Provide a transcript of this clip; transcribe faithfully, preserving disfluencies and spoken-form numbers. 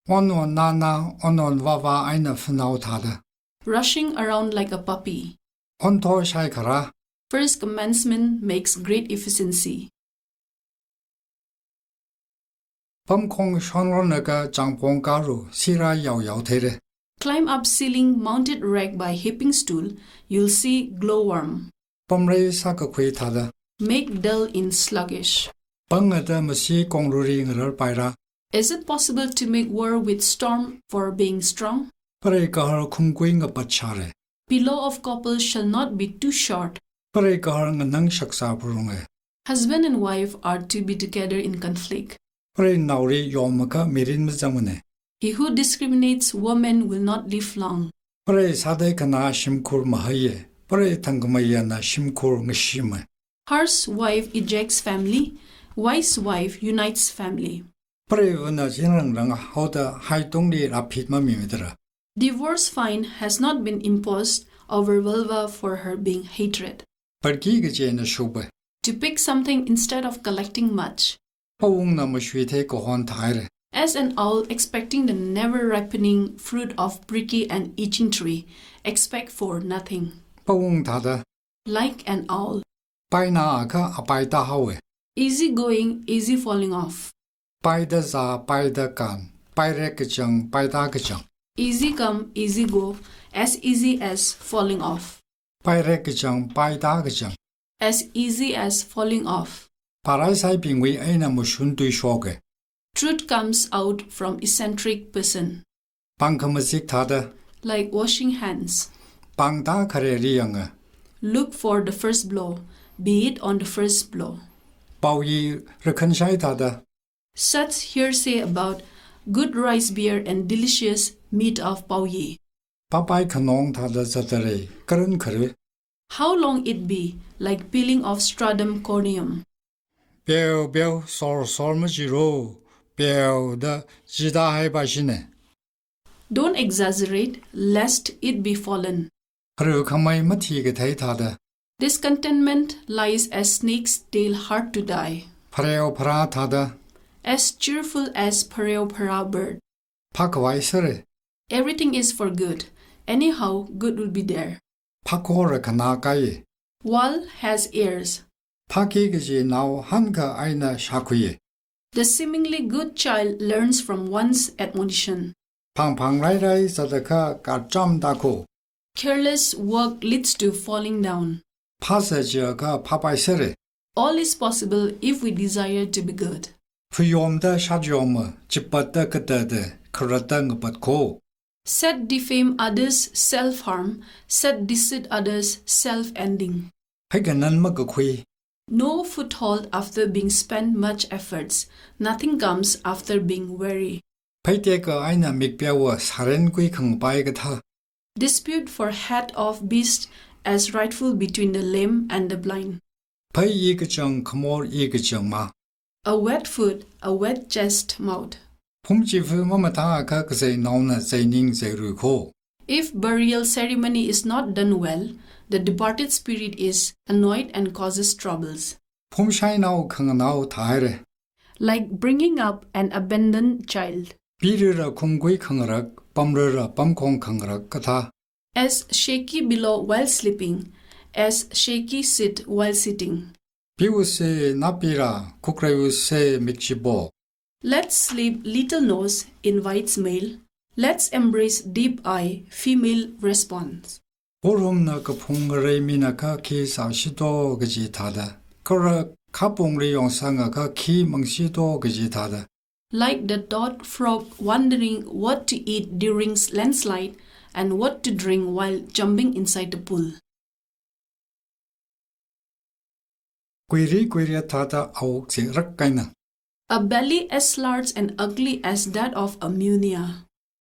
Onon nana, onon vava eina phanao thāda. Rushing around like a puppy. Onthor shaikharā. First commencement makes great efficiency. Pamkhong shonronlaga changpong kāra sirā yaoyao theira. Climb up ceiling mounted rack by heaping stool, you'll see glowworm. Pamrei sākakhui thāda. Make dull in sluggish. Pangada masi kongruri ngararpaira. Is it possible to make war with storm for being strong? Preigaharkhum kui ngapat shāra. Pillow of copper shall not be too short. Preigaharnganang shaksa pharunga. Husband and wife are to be together in conflict. Preinaori yomakha mirin mazangmana. He who discriminates women will not live long. Prei sādai khanā shimkhur mahaiya. Prei thangkhameiyana shimkhur ngashima. Harsh wife ejects family, wise wife unites family. Preivana chingrangrangahaoda haitungli rāphit mamimidara. Divorce fine has not been imposed over vulva for her being hatred. Parki kachena shuba. To pick something instead of collecting much. Pawungna mashuithei kahon thaira. As an owl expecting the never ripening fruit of pricky and itching tree, expect for nothing. Pawung thāda. Like an owl. Painaakha apai tāhaowa. Easy going, easy falling off. Paida zā, paida kān, pairek kachang, paitā kachang. Easy come, easy go, as easy as falling off. Pairek kachang, paitā kachang. As easy as falling off. Parai saibingwui eina mashun tui shoka. Truth comes out from eccentric person. Pāngkhamazik thāda. Like washing hands. Pāngtā khareri yanga. Look for the first blow, be it on the first blow. Paoyi rakhanshai thāda. Such hearsay about good rice beer and delicious meat of paoyi. Papai khanong thāda zatara, karun kharu. How long it be, like peeling of stratum corneum. Peo peo, sor sor machiro, peo da jida haiba shina. Don't exaggerate, lest it be fallen. Phareo khamei mathi kathei thāda. Discontentment lies as snake's tail hard to die. Phareo pharā thāda. As cheerful as phareo pharā bird. Phākhavai sāra. Everything is for good. Anyhow, good will be there. Phākhora khanā kai. Wall has heirs. Phāki kaji nao hankha eina shākhui. The seemingly good child learns from one's admonition. Phangphang rairai zatakha kacham tākho. Careless work leads to falling down. Phāsa jiakha phāpai sāra. All is possible if we desire to be good. Phayomda shatyoma, chipatda katada, kharatda ngapatkho. Set defame others, self-harm. Set deceit others, self-ending. Phei kanan makakhui. No foothold after being spent much efforts. Nothing comes after being weary. Phei teka eina mikpyawa sāren kui khangapai kathā. Dispute for head of beast as rightful between the lame and the blind. Phei i kachang khamor i kachang ma. A wet foot, a wet chest mouth. Phum chifu mamathāakha kazei naona zeining zeiruikho. If burial ceremony is not done well, the departed spirit is annoyed and causes troubles. Phum shainao khanganao thāhaira. Like bringing up an abandoned child. Pirira khumkui khangarak, pamrira pamkhong khangarak kathā. As shaky pillow while sleeping, as shaky seat while sitting. Piusa napira, khukreiusa mikchibo. Let sleep little nose invites male. Let's embrace deep eye female response. Horumna kaphung ngarei minakha khi sāshito kaji thāda. Kara khapungli yongsangakha khi mangshito kaji thāda. Like the dot frog wondering what to eat during s-, landslide and what to drink while jumping inside the pool. Kuiri kuiri thāda awuk zirak kaina. A belly as large and ugly as that of a munia.